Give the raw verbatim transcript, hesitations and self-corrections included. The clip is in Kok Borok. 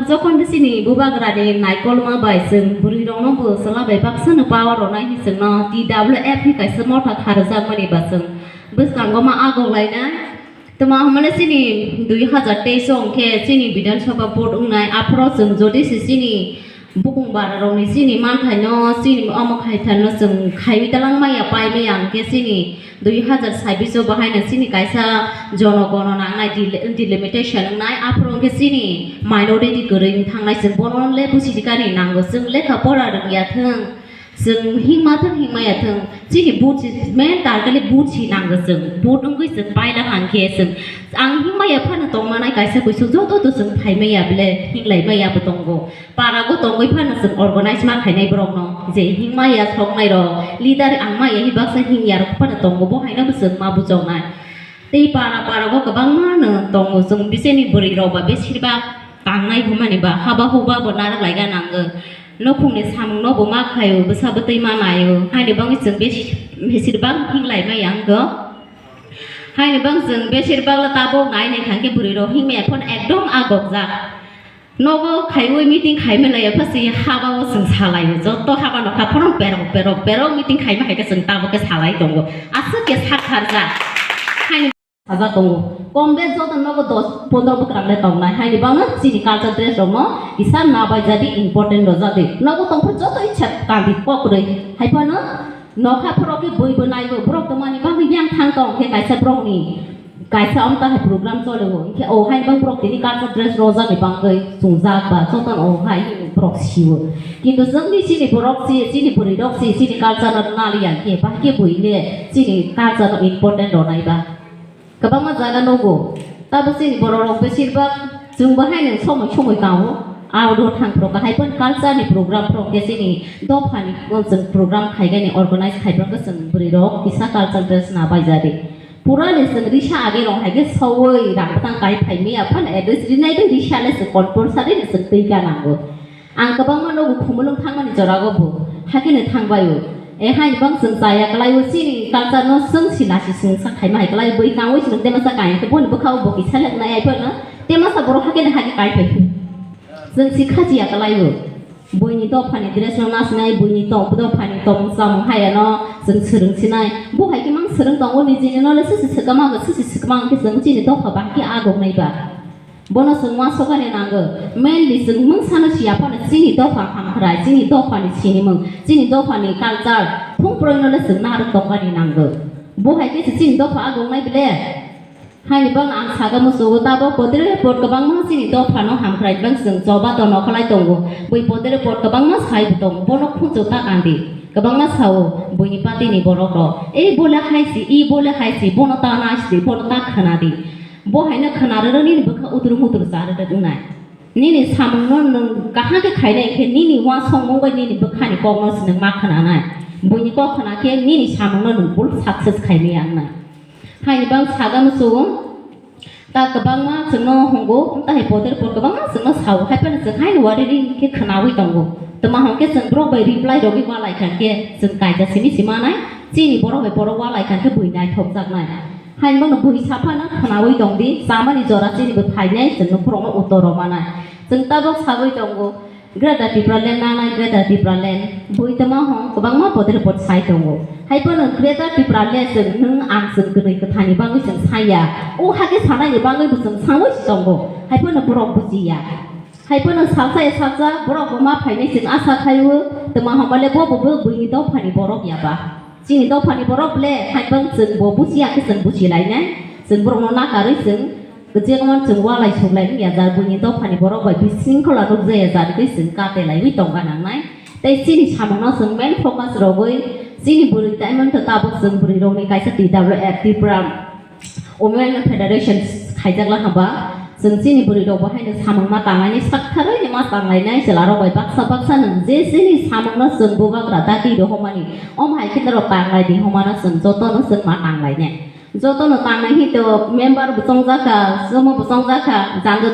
Jokhon chini bubagrani naikolma bai chwng bwrwirokno bo chwla bai baksano power rwnai hinwi chwngno T W F ni kaisa motha kharjakmani ba chwng bwskango ma agok lainai. Tamo hwnmale chini dui hazar teis o hwnkhe chini Bidhan Sabha vote wngnai, aphuru chwng jodi se chini bukung bara rokni chini manthaino chini omo khaitharno chwng khaiwi talang maya pai maya hwnkhe chini dui hazar sabbish o bahaino chini kaisa jono gono nangnai deli-, delimitation wngnai, aphuru hwnkhe chini minority kwrwi wng thangnai, chwng bono le buchidikani nango, chwng lekha pora rwngya thwng. Chwng himma thwng, himma ya thwng, chini vote si main target le vote si nango chwng, vote wngwi chwng paila hangkhe chwng, ang himma ya phano tongmanai kaisa kuisuk joto to chwng phaimaya bele hinglai maya bo tongo, parago tongwi phano chwng organize ma khainai borokno, je himma ya soknai rok leader ang ma ya hi baksa himya rok phano tongo, bo haino bo chwng ma buchoknai. Tei para para go kwbangma no tongo, chwng bisini bwrwi rok ba besir bak tangnai hwnmani ba haba huba bo narwk laina nango. Nukhungni samung no bo ma khaio, bwsa bwtwi ma naio, haini bagwi chwng bes-, besir bak hinglai maya wngkho. Haini bang chwng besir bak le tabuk nai nai kha khe bwrwi rok himya phone ekdom a gokjak. Nogo khaiwi meeting khaimani laiya pha se haba o chwng salaio, joto haba nokha phano perok perok perok meeting khaima hai khe chwng tabuk khe salai tongo. Aswk khe sak kharjak. Haini sajak tongo. Kom bes joto nogo dos pondro bwkrang le tongnai. Haini bangno chini culture dress rokno kisa nabai jadi important rwjak di. Nogo tongphuru joto ichha kandi kokrwi. Hai phano nokha phoro khe bui bo naigo. Borok tongmani bagwi yang thang tong khe kaisa borokni kaisa amta hai program chole o. Hinkhe o hai bang borok tini culture dress rwjakni bagwi chwngjak ba jotono o hai borok sio. Kintu chwngni chini borok si, chini bwrwi rok si, chini culture no naliya khe, bahai khe bui le chini culture no important rwnai ba. Kwbangma jaga nugo. Tabuk chini borok rok besir bak chwng bo haino somoi somoi kao. Aro thang phro kahai pon culture ni program phro khe chini dopha ni chwng program khaigani organize khai phro khe chwng bwrwi rok kisa culture dress na bai jadi. Pura ni chwng risa age rok hai khe saui rang bwtang kai phai maya phano address rinai bai risa le chwng compulsory ni chwng twi ka nango. Ang kwbangma nogo Khumulwng thangmani jorago bo hakhe no thangbai o. E hai bang chwng chaya kwlai o, chini culture no chwng si nasi chwng sa khaima hai kwlai bui kangwi chwng temasa kaya khe boni bwkha o bo kisa le nai ai phano temasa borok hakhe no hakhe kai phai. Chwng si khachiya kwlai o. Buini dophani dress no nasinai, buini to-, dophani tong chamung haya no chwng swrwng sinai. Bo hai khe mang swrwng tongo nijini no le sisi swkama go, sisi swkama khe chwng chini dopha bahai khe agok nai ba. Bono chwng uansukani nango, mainly chwng mungsano siya phano chini dopha hamkrai, chini dophani sinimung, chini dophani culture, phungproino le chwng narwk tongmani nango. Bo hai khe se chini dopha agong nai bile? Haini bagwi ang saga musugo, tabok podre pod kwbangma chini dophano hamkrai bang chwng choba tono khlai tongo. Bui podre pod kwbangma sai bo tongo, bono khunchuk ta kandi. Kwbangma sao, buini party ni borok rok, "Ei bole hai si, i bole hai si, bono ta nai si, bono ta khna di." Bo haino khna rwrwk nini bwkha utru mutru cha rwrwk wngnai. Nini samungno nwng kaham khe khainai khe nini uansukmung bai nini bwkhani kokno se nwng ma khnanai. Buini kok khna khe nini samungno nwng full success khaimaya wngnai. Haini bang saga musugo ta kwbangma chwngno hungo, wng ta hai poder por kwbangma chwngno sao, hai phano chwng haino wariri khe khnaui tongo. Tma hwn khe chwng borok bai reply rogwi walai kha khe chwng kaisa simi si manai, chini borok bai borok walai kha khe bui naithokjaknai. Haini bono bui saphano khnaui tong di, chamani jora chini bo phainai, chwng nokhrokno utoro manai. Chwng tabok sagwi tongo, Greater Tipraland nanai, Greater Tipraland. Bui tama hwn kwbangma pote report sai tongo. Hai phano Greater Tipraland chwng nwng ang chwng kwnwi kwthani bagwi chwng saiya. O hakhe sanaini bagwi bo chwng sangwi si tongo. Hai phano borok bujiya. Hai phano salsa ya salsa borok bo ma phainai chwng asa khaio. Tama hwn bale bo bo buini dophani borok ya ba. Chini dophani borok le hai bang chwng bo bujiya khe chwng bujilainai. Chwng borokno nakarwi chwng kwchengma chwng walai suklai wngya jar buini dophani borok bai bisingkhola nukjaya jar tei chwng kate laiwi tongna nangnai. Tei chini samungno chwng main focus rogwi chini bwrwi tei mantha tabuk chwng bwrwi rokni kaisa T W F Tripura Women Federation khaijakla haba, chwng chini bwrwi rok bo haino samung ma tangnaini saktharwi ma tanglainai chwla rok bai baksa baksa nwng je chini samung no chwng bubagra dagi rohormani, omo hai khe norok tanglai di hwnmano chwng joto no chwng ma tanglainai. Joto no tangnai hi to member bo chongjak kha, jomo bo chongjak kha, jando